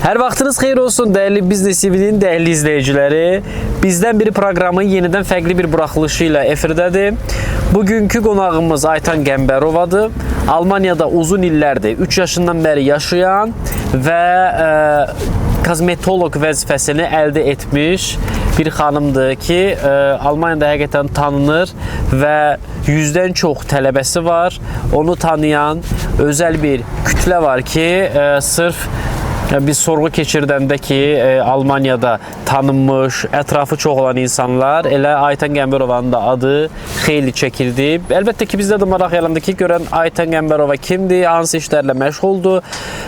Hər vaxtınız xeyir olsun dəyərli Biznes TV-nin dəyərli izləyiciləri. Bizdən biri proqramı yenidən fərqli bir buraxılışı ilə efirdədir. Bugünkü qonağımız Aytan Qəmbərovadır. Almaniyada uzun illərdir, 3 yaşından bəri yaşayan və kozmetoloq vəzifəsini əldə etmiş bir xanımdır ki, Almaniyada həqiqətən tanınır və 100-dən çox tələbəsi var. Onu tanıyan özəl bir kütlə var ki, sırf biz sorğu keçirdəndə ki, Almaniyada tanınmış, ətrafı çox olan insanlar, elə Aytan Qəmbərovanın da adı xeyli çəkildi. Əlbəttə ki, bizdə də maraq yarandı ki, görən Aytan Qəmbərova kimdir, hansı işlərlə məşğuldur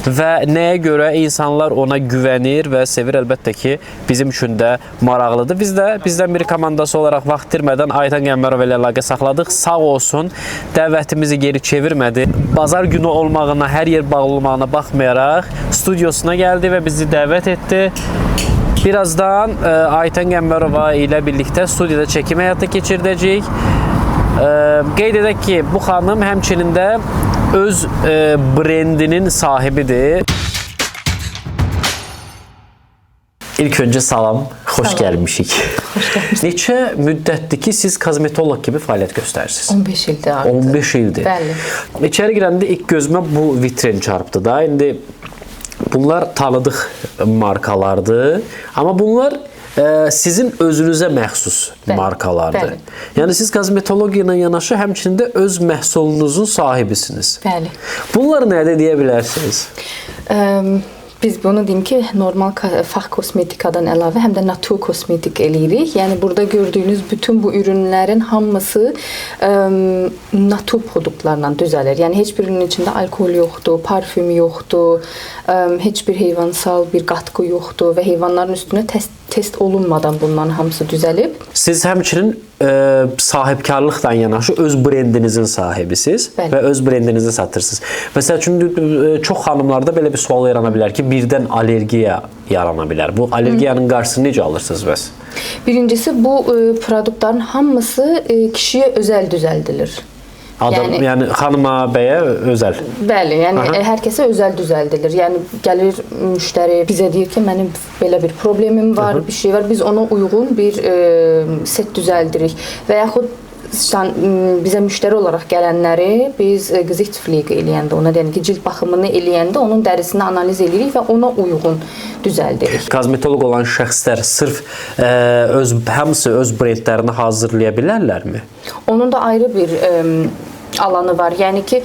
və nəyə görə insanlar ona güvənir və sevir, əlbəttə ki, bizim üçün də maraqlıdır. Biz də bizdən biri komandası olaraq vaxt itirmədən Aytan Qəmbərova ilə əlaqə saxladıq. Sağ olsun, dəvətimizi geri çevirmədi. Bazar günü olmağına, hər yer bağlı olmağına baxmayaraq studiosuna gəldi və bizi dəvət etdi. Birazdan Aytan Qəmbərova ilə birlikdə studiyada çəkim həyata keçirdəcəyik. Qeyd edək ki, bu xanım həmçinin də öz brendinin sahibidir. İlk öncə salam, xoş Salam. gəlmişik. Xoş gəlmisiniz. Neçə müddətdir ki, siz kozmetoloq kimi fəaliyyət göstərirsiniz? 15 ildir artıq. 15 ildir. Bəli. İçəri girəndə ilk gözümə bu vitrin çarpdı da. İndi bunlar tanıdıq markalardır. Amma bunlar sizin özünüzə məxsus Bəli, markalardır. bəli. Yəni siz kozmetologiya ilə yanaşı həmçinin də öz məhsulunuzun sahibisiniz. Bəli. Bunları nədə deyə bilərsiniz? Biz bunu deyim ki, normal fax kosmetikadan əlavə həm də natur kosmetik eləyirik. Yəni burada gördüyünüz bütün bu ürünlərin hamısı natur produktlarla düzəlir. Yəni heç birinin içində alkol yoxdur, parfüm yoxdur, heç bir heyvansal bir qatqı yoxdur və heyvanların üstünə test olunmadan bunların hamısı düzəlib. Siz həmçinin sahibkarlıqla yanaşı öz brendinizin sahibisiz. Bəli. Və öz brendinizi satırsınız. Məsəl üçün çox xanımlarda belə bir sual yarana bilər ki, birdən allergiya yarana bilər. Bu allergiyanın qarşısını necə alırsınız bəs? Birincisi bu produktların hamısı kişiyə özəl düzəldilir. Adam, yəni xanıma, bəyə özəl. Bəli, yəni hər kəsə özəl düzəldilir. Yəni gəlir müştəri bizə deyir ki, mənim belə bir problemim var, bir şey var. Biz ona uyğun bir set düzəldirik. Və yaxud bizə müştəri olaraq gələnləri biz Gesichtspflege eləyəndə, ona deyək ki, cild baxımını eləyəndə onun dərisini analiz eləyirik və ona uyğun düzəldirik. Kozmetoloq olan şəxslər sırf öz hamısı öz brendlərini hazırlaya bilərlərmi? Onun da ayrı bir alanı var. Yəni ki,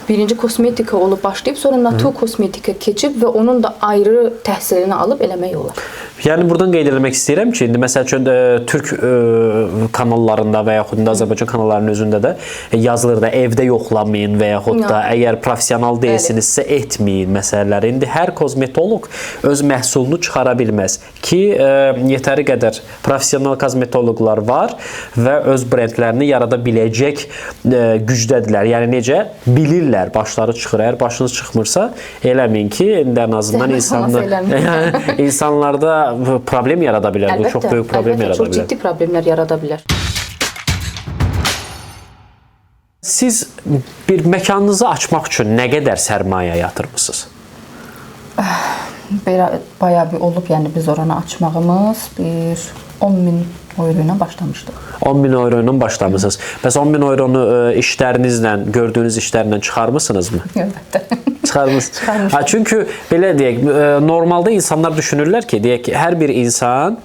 birinci kosmetika olub başlayıb, sonra natur kosmetika keçib və onun da ayrı təhsilini alıb eləmək olar. Yəni buradan qeyd eləmək istəyirəm ki, indi məsəl üçün türk kanallarında və yaxud da Azərbaycan kanallarının özündə də yazılır da evdə yoxlamayın və yaxud da əgər professional deyilsinizsə etməyin məsələləri. İndi hər kozmetoloq öz məhsulunu çıxara bilməz ki, yetəri qədər professional kozmetoloqlar var və öz brendlərini yarada biləcək gücdədirlər. Yəni necə? Bilirlər, başları çıxır. Əgər başınız çıxmırsa, eləməyin ki, indi ən azından insanlar insanlarda problem yarada bilər. Bu çox böyük problem əlbəttə, yarada çox bilər. ciddi problemlər yarada bilər. Siz bir məkanınızı açmaq üçün nə qədər sərmayə yatırmısınız? Belə bayağı bir olub, yəni biz oranı açmağımız bir 10.000 euro ilə başlamışdıq. 10.000 euro ilə başlamısınız. Bəs 10.000 euronu işlərinizlə, gördüyünüz işlərlə çıxarmısınızmı? Əlbəttə. Çıxarmısınız. Çıxarmışam. Ha, çünki belə deyək, normalda insanlar düşünürlər ki, deyək ki, hər bir insan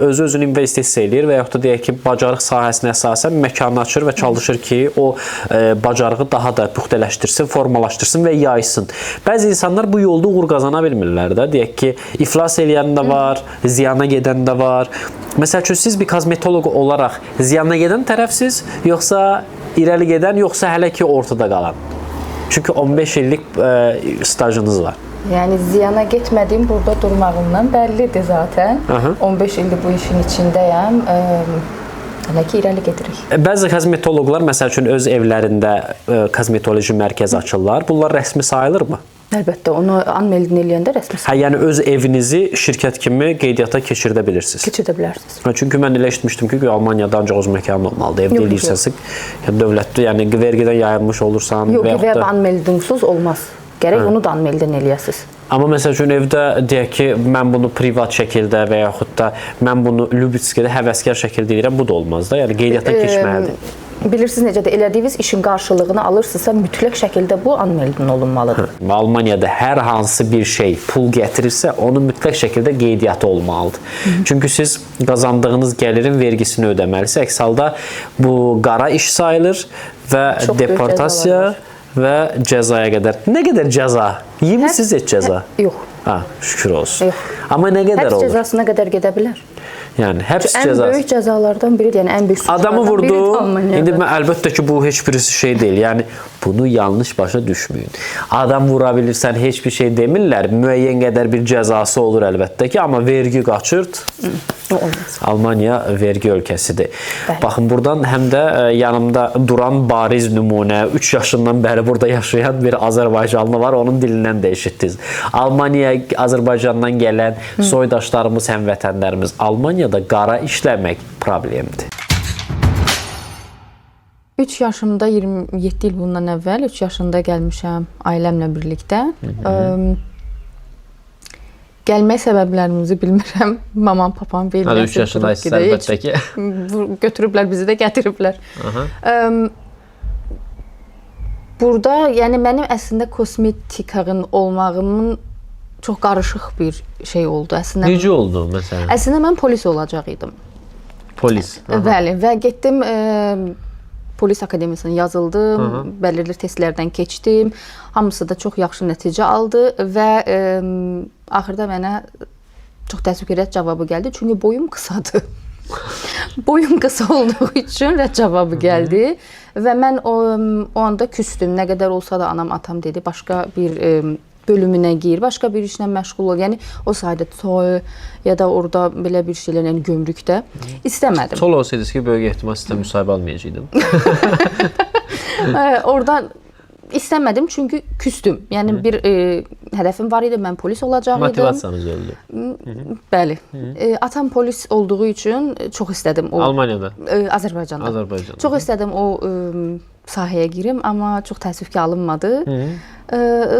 özü özünü investisiya eləyir və yaxud da deyək ki, bacarıq sahəsinə əsasən məkanı açır və çalışır ki, o bacarığı daha da puxtələşdirsin, formalaşdırsın və yaysın. Bəzi insanlar bu yolda uğur qazana bilmirlər də. Deyək ki, iflas eləyən də var, ziyana gedən də var. Məsəl üçün siz bir kozmetoloq olaraq ziyana gedən tərəfsiz, yoxsa irəli gedən, yoxsa hələ ki ortada qalan? Çünki 15 illik stajınız var. Yəni ziyana getmədiyim burada durmağımdan bəllidir zaten. Aha. 15 ildir bu işin içindəyəm. Hələ ki irəli gedirik. Bəzi kozmetoloqlar məsəl üçün öz evlərində kozmetoloji mərkəz açırlar. Bunlar rəsmi sayılırmı? Əlbəttə, onu anmeldin eləyəndə rəsmi Hə, yəni öz evinizi şirkət kimi qeydiyyata keçirdə bilirsiniz. keçirdə bilərsiniz. Hə, çünki mən elə eşitmişdim ki, güya Almaniyada ancaq öz məkanın olmalıdır. Evdə Yox, eləyirsənsə, yəni dövlətdə, yəni vergidən yayınmış olursan Yox, və yaxud da Gewerbe anmeldungsuz olmaz. Gərək onu da anmeldin eləyəsiniz. Amma məsəl üçün evdə deyək ki, mən bunu privat şəkildə və yaxud da mən bunu Lübitskidə həvəskar şəkildə edirəm, bu da olmaz da. Yəni qeydiyyatdan keçməlidir. Bilirsiniz necədir? Elədiyiniz işin qarşılığını alırsınızsa, mütləq şəkildə bu anmeldin olunmalıdır. Almaniyada hər hansı bir şey pul gətirirsə, onun mütləq şəkildə qeydiyyatı olmalıdır. Çünki siz qazandığınız gəlirin vergisini ödəməlisiniz. Əks halda bu qara iş sayılır və Çox böyük deportasiya cəzalar və cəzaya qədər. Nə qədər cəza? Yemisiniz heç cəza? Yox. Ha, şükür olsun. Yox. Amma nə qədər Həbs olur? cəzasına qədər gedə bilər. Yəni həbs Ən cəzası. böyük cəzalardan biridir, yəni ən böyük Adamı suçlardan vurdu. biridir Almaniyada. İndi mən əlbəttə ki, bu heç birisi şey deyil. Yəni bunu yanlış başa düşməyin. Adam vura bilirsən, heç bir şey demirlər. Müəyyən qədər bir cəzası olur əlbəttə ki, amma vergi qaçırt. O olmaz. Almaniya vergi ölkəsidir. Bəli. Baxın buradan həm də yanımda duran bariz nümunə, 3 yaşından bəri burada yaşayan bir Azərbaycanlı var. Onun dilindən də eşitdiniz. Almaniya, Azərbaycandan gələn soydaşlarımız, həmvətənlərimiz Almaniyada qara işləmək problemdir. 3 yaşımda 27 il bundan əvvəl 3 yaşında gəlmişəm ailəmlə birlikdə. Gəlmək səbəblərimizi bilmirəm. Mamam, papam bilmir. Hələ 3 yaşındaysınız əlbəttə ki. Götürüblər bizi də gətiriblər. Burada yəni mənim əslində kosmetikanın olmağımın çox qarışıq bir şey oldu. Əslində Necə oldu məsələn? Əslində mən polis olacaq idim. Polis. Aha. Bəli, və getdim polis akademiyasına yazıldım, bəlirli testlərdən keçdim. Hamısı da çox yaxşı nəticə aldı və axırda mənə çox təəssüf ki, rədd cavabı gəldi. Çünki boyum qısadır. Boyum qısa olduğu üçün rədd cavabı gəldi və mən o anda küstüm. Nə qədər olsa da anam, atam dedi, başqa bir bölümünə gir, başqa bir işlə məşğul ol. Yəni o sayda toy ya da orada belə bir şeylər, yəni gömrükdə istəmədim. Sol olsaydınız ki, böyük ehtimal sizlə müsahibə almayacaqdım. Oradan istəmədim çünki küstüm. Yəni bir hədəfim var idi, mən polis olacaq idim. Motivasiyanız öldü. Bəli. Atam polis olduğu üçün çox istədim o Almaniyada, Azərbaycanda. Azərbaycanda. Çox istədim o sahəyə girim, amma çox təəssüf ki, alınmadı.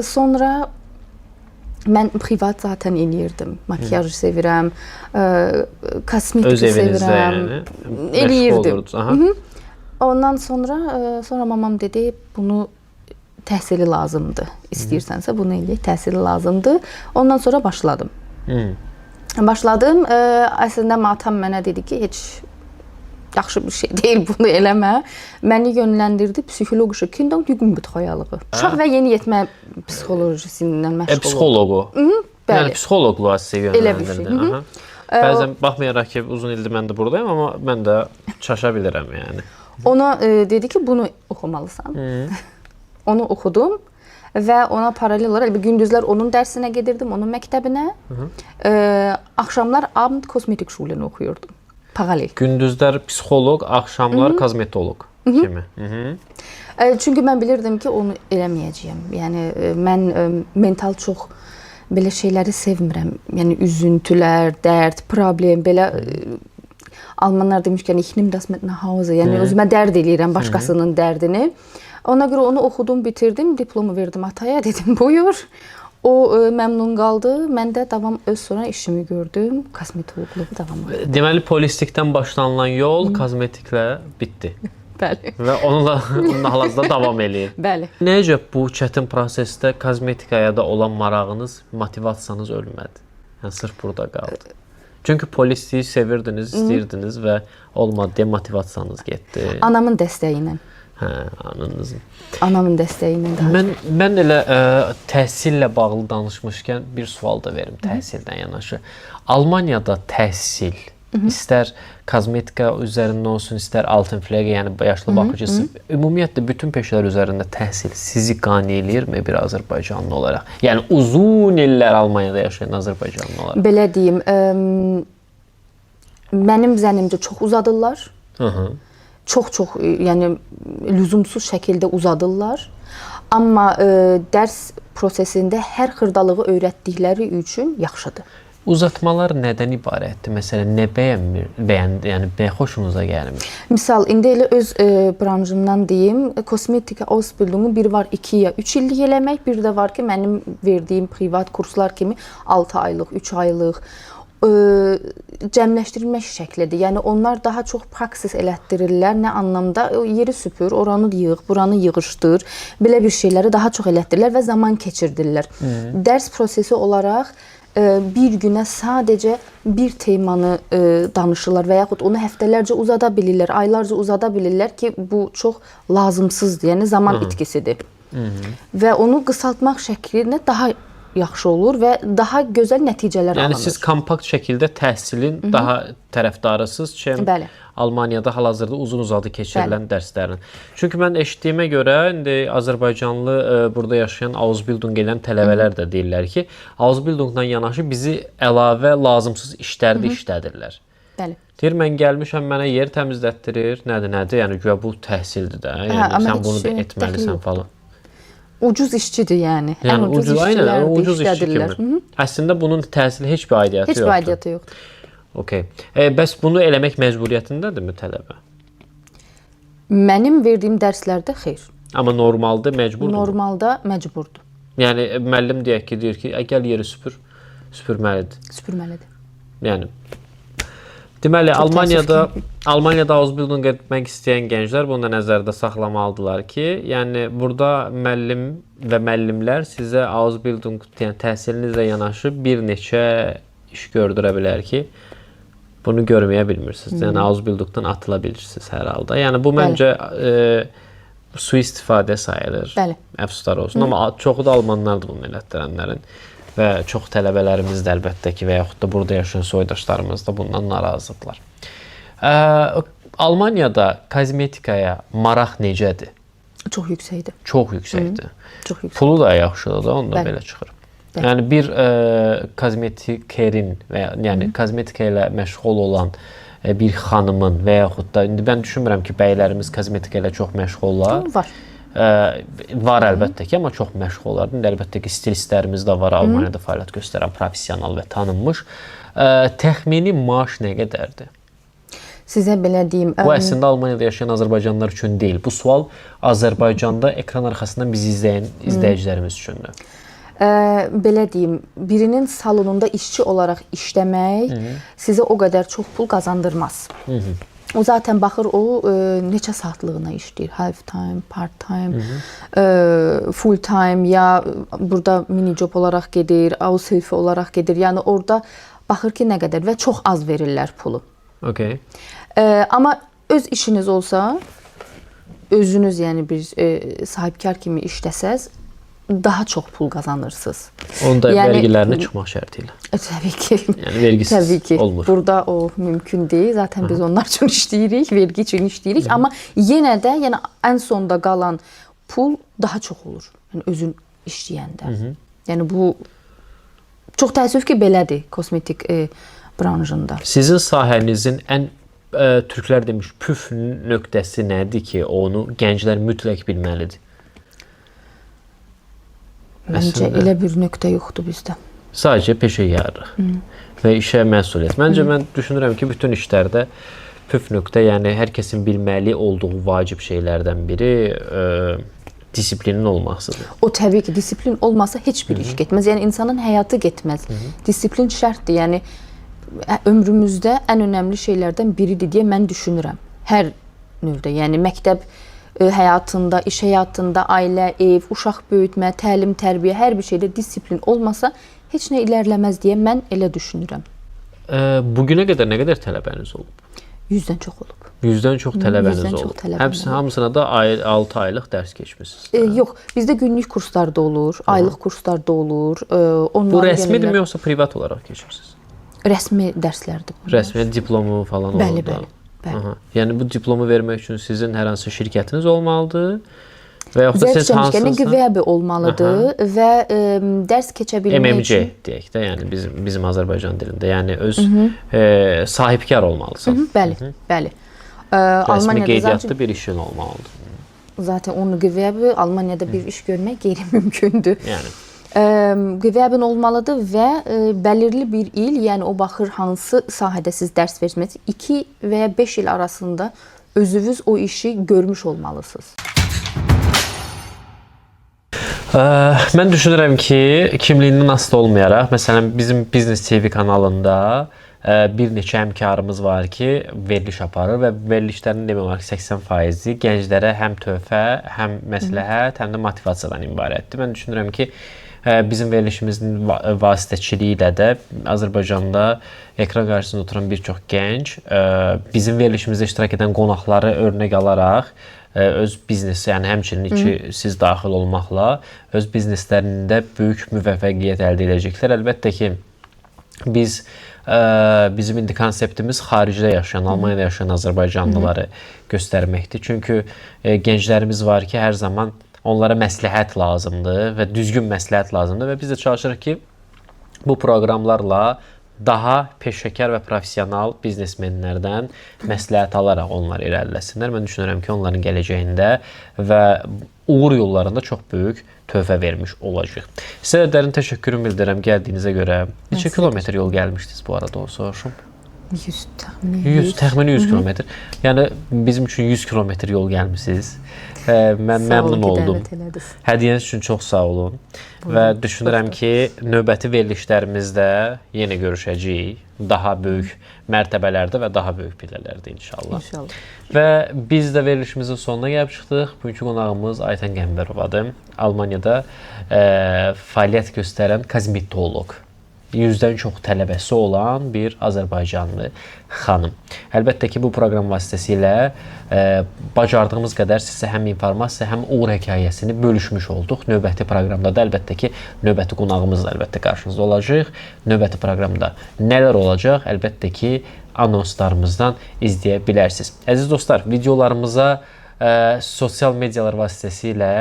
Sonra mən privat zaten eləyirdim. Makiyaj sevirəm, kosmetika Öz evinizdə sevirəm. yəni. Eləyirdim. Məşğul olurdunuz. Aha. Ondan sonra sonra mamam dedi, bunu təhsili lazımdır. İstəyirsənsə bunu eləyək, təhsili lazımdır. Ondan sonra başladım. Başladım. Əslində atam mənə dedi ki, heç yaxşı bir şey deyil, bunu eləmə. Məni yönləndirdi psixoloji Kinder- und Jugendbetreuerlığı. Uşaq və yeniyetmə psixolojisindən məşğul oldum. Psixoloqu. Bəli. Yəni psixoloqluğa sizi Elə bir yönləndirdi. şey. Hı -hı. Aha. Bəzən baxmayaraq ki, uzun ildir mən də buradayım, amma mən də çaşa bilirəm yəni. Ona dedi ki, bunu oxumalısan. Onu oxudum və ona paralel olaraq gündüzlər onun dərsinə gedirdim, onun məktəbinə. Axşamlar Abend Kosmetikschule-ni oxuyurdum. Paralel. Gündüzlər psixoloq, axşamlar kozmetoloq kimi. Hı -hı. Çünki mən bilirdim ki, onu eləməyəcəyəm. Yəni mən mental çox belə şeyləri sevmirəm. Yəni üzüntülər, dərd, problem belə Almanlar demişkən ich nehme das mit nach Hause. Yəni özümə dərd eləyirəm başqasının dərdini. Ona görə onu oxudum, bitirdim, diplomu verdim ataya, dedim buyur. O məmnun qaldı. Mən də davam öz sonra işimi gördüm. Kosmetoloqluğu davam etdim. Deməli polislikdən başlanılan yol kozmetiklə bitdi. Bəli. Və onunla onunla hal-hazırda davam eləyir. Bəli. Necə bu çətin prosesdə kozmetikaya da olan marağınız, motivasiyanız ölmədi? Yəni sırf burada qaldı. Çünki polisliyi sevirdiniz, istəyirdiniz və olmadı deyə motivasiyanız getdi. Anamın dəstəyi ilə. Hə, ananızın. Anamın dəstəyi ilə daha. Mən elə təhsillə bağlı danışmışkən bir sual da verim təhsildən yanaşı. Almaniyada təhsil istər kozmetika üzərində olsun, istər Altenpflege, yəni yaşlı baxıcısı, ümumiyyətlə bütün peşələr üzərində təhsil sizi qane eləyirmi bir Azərbaycanlı olaraq? Yəni uzun illər Almaniyada yaşayan Azərbaycanlı olaraq. Belə deyim, mənim zənnimcə çox uzadırlar. Hı -hı. Çox-çox, yəni lüzumsuz şəkildə uzadırlar. Amma dərs prosesində hər xırdalığı öyrətdikləri üçün yaxşıdır. Uzatmalar nədən ibarətdir? Məsələn, nə bəyənmir, bəyəndi, yəni nə xoşunuza gəlmir? Misal, indi elə öz branşımdan deyim, kosmetika Ausbildungu bir var 2 ya 3 illik eləmək, bir də var ki, mənim verdiyim privat kurslar kimi 6 aylıq, 3 aylıq cəmləşdirilmiş şəkildir. Yəni onlar daha çox praksis elətdirirlər. Nə anlamda? O yeri süpür, oranı yığ, buranı yığışdır. Belə bir şeyləri daha çox elətdirirlər və zaman keçirdirlər. Dərs prosesi olaraq bir günə sadəcə bir temanı danışırlar və yaxud onu həftələrcə uzada bilirlər, aylarca uzada bilirlər ki, bu çox lazımsızdır, yəni zaman itkisidir. Və onu qısaltmaq şəklinə daha yaxşı olur və daha gözəl nəticələr Yəni alınır. siz kompakt şəkildə təhsilin daha tərəfdarısınız, çim Bəli. Almaniyada hal-hazırda uzun-uzadı keçirilən dərslərin. Çünki mən eşitdiyimə görə indi Azərbaycanlı burada yaşayan Ausbildung edən tələbələr də deyirlər ki, Ausbildungla yanaşı bizi əlavə lazımsız işlərdə işlədirlər. Bəli. Deyir mən gəlmişəm, mənə yer təmizlətdirir. Nədir, nədir? Yəni güya bu təhsildir də. Yəni amma sən heç bunu da dəxli etməlisən yoxdur. falan. Ucuz işçidir yəni. Yəni Ən ucuz, ucuz, aynen, işçilərdir, ucuz işçi işlədirlər. kimi. Əslində bunun təhsili heç bir aidiyyatı Heç bir yoxdur. aidiyyatı yoxdur. Okay. Bəs bunu eləmək məcburiyyətindədirmi tələbə? Mənim verdiyim dərslərdə xeyr. Amma normalda məcburdur. Normalda məcburdur. Yəni müəllim deyək ki, deyir ki, "Gəl yeri süpür." Süpürməlidir. Süpürməlidir. Yəni deməli Almaniyada Ausbildung etmək istəyən gənclər bunu da nəzərdə saxlamalıdırlar ki, yəni burada müəllim və müəllimlər sizə Ausbildung, yəni təhsilinizlə yanaşı bir neçə iş gördürə bilər ki, bunu görməyə bilmirsiniz. Yəni Ausbildungdan atıla bilirsiniz hər halda. Yəni bu məncə sui-istifadə sayılır. Bəli. Əfsuslar olsun. Amma çoxu da almanlardır bunu elətdirənlərin və çox tələbələrimiz də əlbəttə ki, və yaxud da burada yaşayan soydaşlarımız da bundan narazıdırlar. Almaniyada kozmetikaya maraq necədir? Çox yüksəkdir. Çox yüksəkdir. Çox yüksək. Pulu da yaxşıdır da, ondan Bəli. belə çıxır. Yəni bir kozmetikerin və ya yəni kozmetika ilə məşğul olan bir xanımın və yaxud da indi mən düşünmürəm ki, bəylərimiz kozmetika ilə çox məşğul olar. Var. Var əlbəttə ki, amma çox məşğul olar. İndi əlbəttə ki, stilistlərimiz də var, Almaniyada fəaliyyət göstərən professional və tanınmış. Təxmini maaş nə qədərdir? Sizə belə deyim. Bu əslində Almaniyada yaşayan Azərbaycanlılar üçün deyil. Bu sual Azərbaycanda ekran arxasından bizi izləyən izləyicilərimiz üçündür. Belə deyim, birinin salonunda işçi olaraq işləmək sizə o qədər çox pul qazandırmaz. O zaten baxır o neçə saatlığına işləyir. Half time, part time, full time ya burada mini job olaraq gedir, Aushilfe olaraq gedir. Yəni orada baxır ki, nə qədər və çox az verirlər pulu. Okay. Amma öz işiniz olsa, özünüz yəni bir sahibkar kimi işləsəz, daha çox pul qazanırsınız. Onda Yəni- vergilərini çıxmaq şərti ilə. Təbii ki. Yəni vergisiz Təbii ki. olmur. Burada o mümkün deyil. Zaten biz onlar üçün işləyirik, vergi üçün işləyirik, amma yenə də yəni ən sonda qalan pul daha çox olur. Yəni özün işləyəndə. Yəni bu çox təəssüf ki, belədir kosmetik branşında. Sizin sahənizin ən türklər demiş püf nöqtəsi nədir ki, onu gənclər mütləq bilməlidir? Məncə Əslində- elə bir nöqtə yoxdur bizdə. Sadəcə peşəkarlıq və işə məsuliyyət. Məncə mən düşünürəm ki, bütün işlərdə püf nöqtə, yəni hər kəsin bilməli olduğu vacib şeylərdən biri disiplinin olmasıdır. O təbii ki, disiplin olmasa heç bir iş getməz. Yəni insanın həyatı getməz. Disiplin şərtdir. Yəni ömrümüzdə ən önəmli şeylərdən biridir deyə mən düşünürəm. Hər növdə, yəni məktəb həyatında, iş həyatında, ailə, ev, uşaq böyütmə, təlim, tərbiyə, hər bir şeydə disiplin olmasa heç nə irəliləməz deyə mən elə düşünürəm. Bugünə qədər nə qədər tələbəniz olub? 100-dən çox olub. 100-dən çox tələbəniz 100-dən çox olub. tələbəm Həmsi olub. hamısına da 6 aylıq dərs keçmisiniz. Yox, bizdə günlük kurslar da olur, aylıq kurslar da olur. Bu Onları rəsmidirmi gəlirlər. yoxsa privat olaraq keçmisiniz? Rəsmi dərslərdir bunlar. Rəsmi diplomu falan olur Bəli, da. bəli, bəli. Aha. Yəni bu diplomu vermək üçün sizin hər hansı şirkətiniz olmalıdır və yaxud da Zərf siz demişkən hansınızsa Gewerbe olmalıdır və dərs keçə bilmək MMC üçün deyək də, yəni bizim Azərbaycan dilində, yəni öz sahibkar olmalısan. Bəli, bəli. Rəsmi Almaniyada qeydiyyatlı zaten, bir işin olmalıdır. zaten onu Gewerbe Almaniyada bir iş görmək qeyri-mümkündür. Yəni Gewerben olmalıdır və bəlirli bir il, yəni o baxır hansı sahədə siz dərs verirsiniz, 2 və ya 5 il arasında özünüz o işi görmüş olmalısınız. Mən düşünürəm ki, kimliyindən asılı olmayaraq, məsələn, bizim Business TV kanalında bir neçə həmkarımız var ki, veriliş aparır və verilişlərin demək olar ki, 80%-i gənclərə həm töhfə, həm məsləhət, həm də motivasiyadan ibarətdir. Mən düşünürəm ki, bizim verilişimizin vasitəçiliyi ilə də Azərbaycanda ekran qarşısında oturan bir çox gənc bizim verilişimizdə iştirak edən qonaqları örnək alaraq öz biznesi, yəni həmçinin ki, siz daxil olmaqla öz bizneslərində böyük müvəffəqiyyət əldə edəcəklər. Əlbəttə ki, biz bizim indi konseptimiz xaricdə yaşayan, Almaniyada yaşayan azərbaycanlıları göstərməkdir. Çünki gənclərimiz var ki, hər zaman onlara məsləhət lazımdır və düzgün məsləhət lazımdır və biz də çalışırıq ki, bu proqramlarla daha peşəkar və professional biznesmenlərdən məsləhət alaraq onlar irəliləsinlər. Mən düşünürəm ki, onların gələcəyində və uğur yollarında çox böyük töhfə vermiş olacaq. Sizə də dərin təşəkkürümü bildirirəm gəldiyinizə görə. Neçə kilometr yol gəlmişdiniz bu arada, onu soruşum? 100 təxmini 100, təxmini 100 kilometr. Yəni bizim üçün 100 kilometr yol gəlmisiniz. Mən Sağ olun məmnun ki, oldum. dəvət elədiniz. Hədiyyəniz üçün çox sağ olun. Və düşünürəm ki, növbəti verilişlərimizdə yenə görüşəcəyik. Daha böyük mərtəbələrdə və daha böyük pillələrdə inşallah. İnşallah. Və biz də verilişimizin sonuna gəlib çıxdıq. Bugünkü qonağımız Aytən Qəmbərovadır. Almaniyada fəaliyyət göstərən kozmetoloq. 100-dən çox tələbəsi olan bir azərbaycanlı xanım. Əlbəttə ki, bu proqram vasitəsilə bacardığımız qədər sizə həm informasiya, həm uğur hekayəsini bölüşmüş olduq. Növbəti proqramda da əlbəttə ki, növbəti qonağımız da əlbəttə qarşınızda olacaq. Növbəti proqramda nələr olacaq? Əlbəttə ki, anonslarımızdan izləyə bilərsiniz. Əziz dostlar, videolarımıza sosial medialar vasitəsilə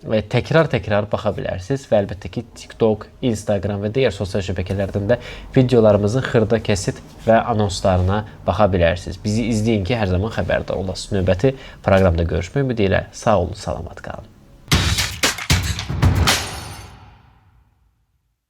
təkrar-təkrar baxa bilərsiniz və əlbəttə ki, TikTok, Instagram və digər sosial şəbəkələrdən də videolarımızın xırda kəsit və anonslarına baxa bilərsiniz. Bizi izləyin ki, hər zaman xəbərdar olasınız. Növbəti proqramda görüşmək ümidi ilə sağ olun, salamat qalın.